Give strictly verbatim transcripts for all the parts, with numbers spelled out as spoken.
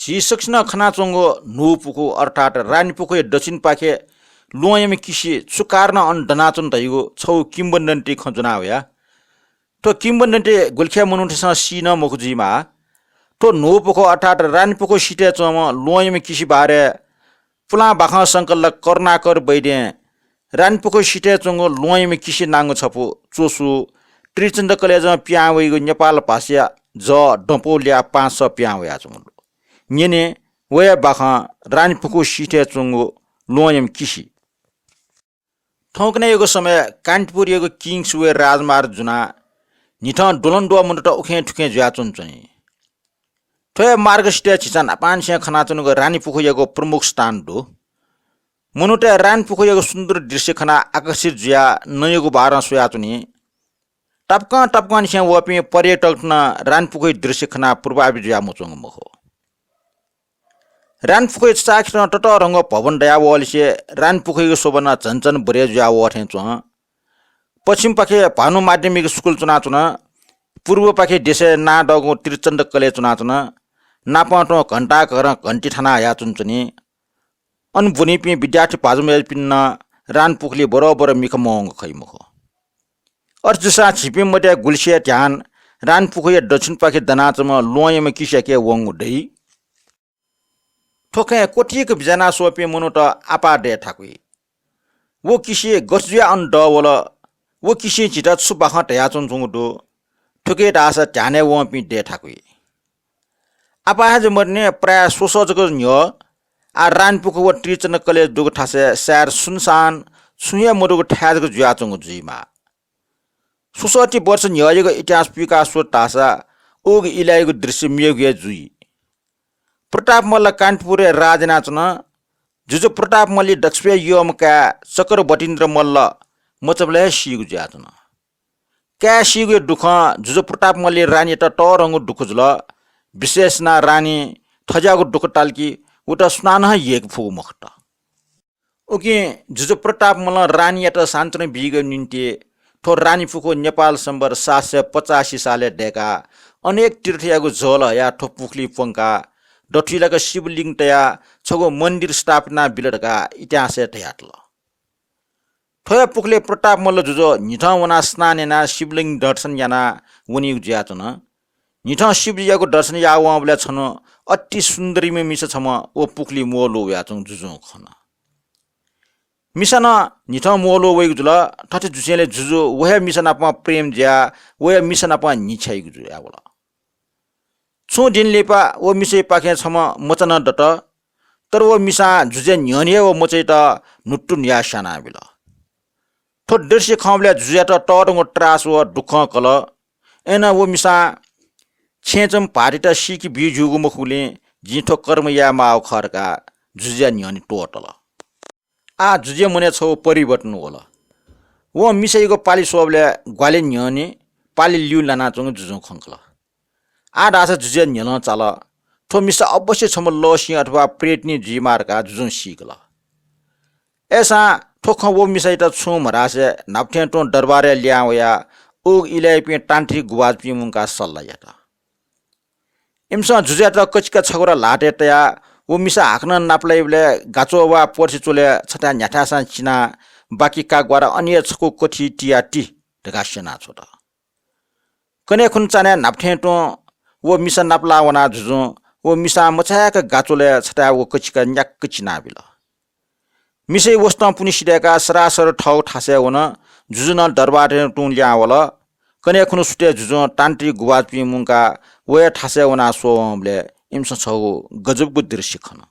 झी सकसिनं खनाच्वंगु न्हू पुखू अर्थात् रानीपुखूया दक्षिणपाखे ल्वहंयाम्ह किसि छु कारणं अन दनाच्वन धइगु छगू किंवदन्ती खँ ज्वना वया। थ्व किंवदन्ती गुलिखय् मनूतय्‌सं सी नं मखु जुइमाः। थ्व न्हू पुखू अर्थात् रानीपुखू सिथय् च्वंम्ह ल्वहंयाम्ह किसि बारे पुलां बाखं संकलक करुणाकर वैद्यं रानीपुखू सिथय् च्वंगु ल्वहंयाम्ह किसि नांगु छपु च्वसु त्रिचन्द्र कलेजं पिहां वइगु नेपाल भाषाया जः द्वपु ल्याः पाँच सः पिहां वयाच्वंगु दु। न्यने वया बाखं रानीपुखू सिथय् च्वंगु ल्वहंयाम्ह किसि। थौंकन्हय्‌यागु समय कान्तिपुरयागु किङ्सवे राजमार्ग जुनाः न्हिथं द्वलंद्वः मनूत उखें थुखें जुयाच्वंच्वनी। थ्व हे मार्गसिथय् झीसं न्हापांनिसें खनाच्वनागु रानीपुखूयागु प्रमुख स्थान दु। मनूतय् रानीपुखूयागु सुन्दर दृश्य खनाः आकर्षित जुयाः नँयागु बारं स्वयाच्वनी। तापाकं तापाकंनिसें वःपिं पर्यटकत नं रानीपुखूया दृश्य खनाः प्रभावित जुयाः मच्वंगु मखु। रानीपुखूया चचाःखेतं ततःधंगु भवन दयावःलिसे रानीपुखूयागु शोभा नं झन झन बढे जुयावः थें च्वं। पश्चिमपाखे भानु माध्यमिक स्कुल च्वनाच्वन। पूर्वपाखे देशय् नां दःगु त्रिचन्द्र कलेज च्वनाच्वन। नापं तुं घण्टाघरं घण्टी थाना हयाच्वंच्वनी। अन ब्वनीपिं विद्यार्थी भाजु मय्‌जुपिन्त नं रानीपुखुलिइ बरोबर मिखा मवंगु खइ मखु। अथे जूसां झीपिं मध्ये गुलिसिया ध्यान रानीपुखूया दक्षिणपाखे दनाच्वंम्ह ल्वहंयाम्ह किसियाके वंगु दइ। थ्व खँय् क्वथिक बिज्याना स्वःपिं मनूत आपाः दये थाकुइ। व किसि गथे जुयाः अन दःवल, व किसिं झीत छु बाखं धयाच्वनाच्वंगु दु, थुकी धाःसा ध्यानय् वंपिं दये थाकुइ। आपाः हे जक मदुनि, प्रायः स्वसः जक न्ह्यः आः रानीपुखू व त्रिचन्द्र कलेज दुगु थासय् सायद सुनसान, छुं हे मदुगु थाय् जक जुयाच्वंगु जुइमाः। स्वसःति वर्ष न्ह्यःयागु इतिहास पुइका स्वत धाःसा उगु इलय्‌यागु दृश्य मेगु हे जुइ। प्रताप मल्ल कान्तिपुरय् राज यानाच्वन। जुजु प्रताप मल्लया दकलय् यःम्ह काय् चक्रवतीन्द्र मल्ल मचाबलय् हे सीगु जुयाच्वन। काय् सीगुया दुखं जुजु प्रताप मल्लया रानीयात तःधंगु दुःख जुल। विशेष यानाः रानीं थज्याःगु दुःख ताल कि उत सुनानं हे यय्‌के फुगु मखुत। उकिं जुजु प्रताप मल्लं रानीयात सान्त्वना बीगु निंतिं थ्व रानीपुखू नेपाल सम्बत सात सय पचासी सालय् दय्‌काः अनेक तीर्थयागु जल हयाः थ्व पुखुलिइ प्वंकाः दथुइलाक शिवलिङ्ग तयाः छगू मन्दिर स्थापना बिल धकाः इतिहासय् धयातल। थ्व हे पुखुलिइ प्रताप मल्ल जुजु न्हिथं वनाः स्नान यानाः शिवलिङ्ग दर्शन यानाः वनीगु जुयाच्वन। न्हिथं शिवजीयागु दर्शन याः वंबलय् छन्हु अति सुन्दरीम्ह मिसा छम्ह व पुखुलिइ म्वःल्वः वयाच्वंगु जुजुं खन। मिसा नं न्हिथं म्वःल्वः वइगु जुल। थथे जुसेंलि जुजु व हे मिसा नाप प्रेम जुयाः वया मिसा नाप न्हि छ्याइगु जुयावल। छुं दिं लिपा व मिसायापाखें छम्ह मचा नं दत। तर व मिसां जुजुया न्ह्यःने हे व मचायात न्हुत्तु न्हुयाः स्यानाबिल। थ्व दृश्य खंबलय् जुजुयात तःधंगु त्रास व दुःखं कल। अय्‌नं व मिसां छेँय् च्वंम्ह भाःतयात सीके बी ज्यूगु मखुगुलिं जिं थ्व कर्म याये माःगु खः धकाः जुजुया न्ह्यःने त्वःतल। आः जुजुया मनय् छगू परिवर्तन वल। वं मिसायागु पालि स्वःबलय् ग्वालय् न्ह्यःने पालि ल्यू लानाच्वंगु जुजुं खंकल। आः धाःसा जुजुया न्ह्यलं चाल। थ्व मिसा अवश्य छम्ह लःसिं अथवा प्रेतनी जुइमाः धकाः जुजुं सीकल। अय्‌सां थ्व खँ व मिसायात छुं मधासें न्हापा थें तुं दरबारय् लिहां वयाः उगु इलय्‌यापिं तान्त्रिक गुभाजुपिं मुंकाः सल्लाह यात। इमिसं जुजुयात कचिका छगोरा ल्हातय् तयाः व मिसा हाकनं नापलाइबलय् गाच्वः वा पर्सि च्वलय् छथाय् न्ह्याथाय्‌सां चिनाः बाकी काग्वारा अन हे छकू कथि तियाः ति धकाः स्यना छ्वत। कन्हय् खुन्हु चान्हय् न्हापा थें तुं व मिसा नापलाः वनाः जुजुं व मिसां मचाय्‌क गाच्वलय् छथाय् व कचिका न्याक्क चिनाबिल। मिसाया वसतं पुन्हि सिधय्‌काः सरासर थःगु थासय् वन। जुजु नं दरबार थें तुं लिहां वल। कन्हय् खुन्हु सुथय् जुजुं तान्त्रिक गुभाजुपिं मुंकाः वया थासय् वनाः स्वः वंबलय् इमिसं छगू गजबगु दृश्य खन।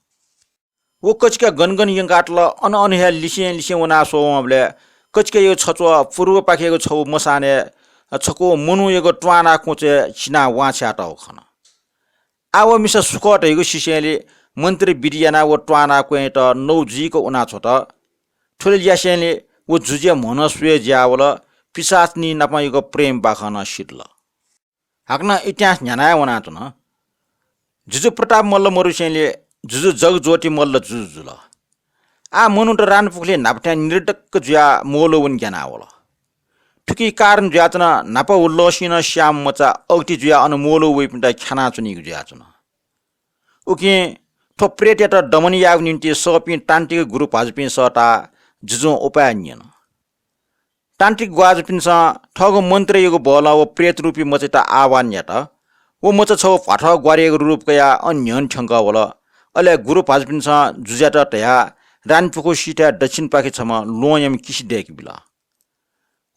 व कचिका गन गन यंकातल, अन अन हे लिसें लिसें वनाः स्वः वंबलय् कचिकायागु छच्वः पूर्वपाखेयागु छगू मसानय् छकू मनूयागु त्वाना क्वँचय् चिनाः वांछ्यातःगु खन। आः व मिसा सु खः धइगु सिसेंलि मन्त्र विधि यानाः व त्वाना क्वँय्‌यात नौ जुइक उना छ्वत। थुलि यासेंलि व जुजुया म्ह नं स्वये ज्यावल, पिशाचनी नापंयागु प्रेम बाखं नं सिधल। हाकनं इतिहास न्ह्याना हे वनाच्वन। जुजु प्रताप मल्ल मरुसेंलि जुजु जगज्योति मल्ल जुजु जुल। आः मनूत रानीपुखुलिइ न्हापा थें निर्धक्क जुयाः म्वःल्वः वने ग्यानावल। थुकी कारण जुयाच्वन न्हापा व लःसिं नं स्याःम्ह मचा अगति जुयाः अन म्वःल्वः वइपिन्त ख्यानाच्वनीगु जुयाच्वन। उकिं थ्व प्रेतयात दमन यायेगु निंतिं सःपिं तान्त्रिक गुरु भाजुपिं सःताः जुजुं उपाय न्यन। तान्त्रिक ग्वाजुपिन्सं थःगु मन्त्रयागु बलं व प्रेत रूपी मचायात आह्वान यात। व मचा छगू भ्वाथः ग्वारयागु रूप कयाः अन न्ह्यःने थ्यंकः वल। अले गुरु भाजुपिन्सं जुजुयात धयाः रानीपुखू सिथय् दक्षिणपाखे छम्ह ल्वहंयाम्ह किसि दय्‌के बिल।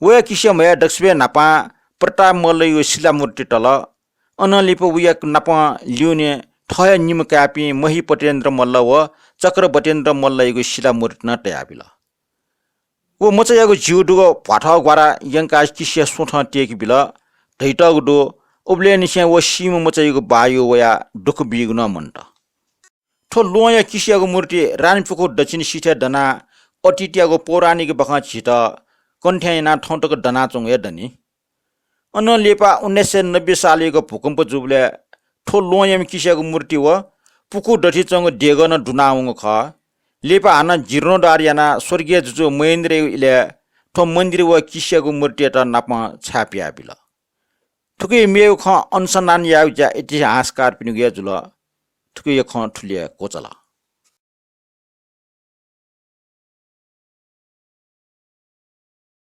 वया किसिया म्हय् दक्वसिबय् न्हापां प्रताप मल्लयागु शिलामूर्ति तल। अनं लिपा वया नापं लिउने थः हे निम्ह काय्‌पिं महिपतेन्द्र मल्ल व चक्रवतेन्द्र मल्लयागु शिलामूर्ति नं तयाबिल। व मचायागु ज्यू दुगु भ्वाथः ग्वारा यंकाः किसिया स्वथं तय्‌के बिल। धइतःगु दु, उबलय्‌निसें व सीम्ह मचायागु बाःया वयाः दुःख बीगु नं मन्त। थ्व ल्वहंया किसियागु मूर्ति रानीपुखू दक्षिण सिथय् दनाः अतीतयागु पौराणिक बाखं झीत कन्थय् यानाः थौं तक दनाच्वंगु हे दनि। अनं लिपा उन्नाइस सय नब्बे सालयागु भूकम्प जूबलय् थ्व ल्वहंयाम्ह किसियागु मूर्ति व पुखू दथुइ च्वंगु देगः नं दुनावंगु खः। लिपा हानं जीर्णोद्धार यानाः स्वर्गीय जुजु महेन्द्रयागु इलय् थ्व मन्दिर व किसियागु मूर्तियात नापं छाय् पियाबिल। थुकिया मेगु खँ अनुसन्धान यायेगु ज्या इतिहासकारपिनिगु हे जुल। थुकिया खँ थुलि हे क्वचाल।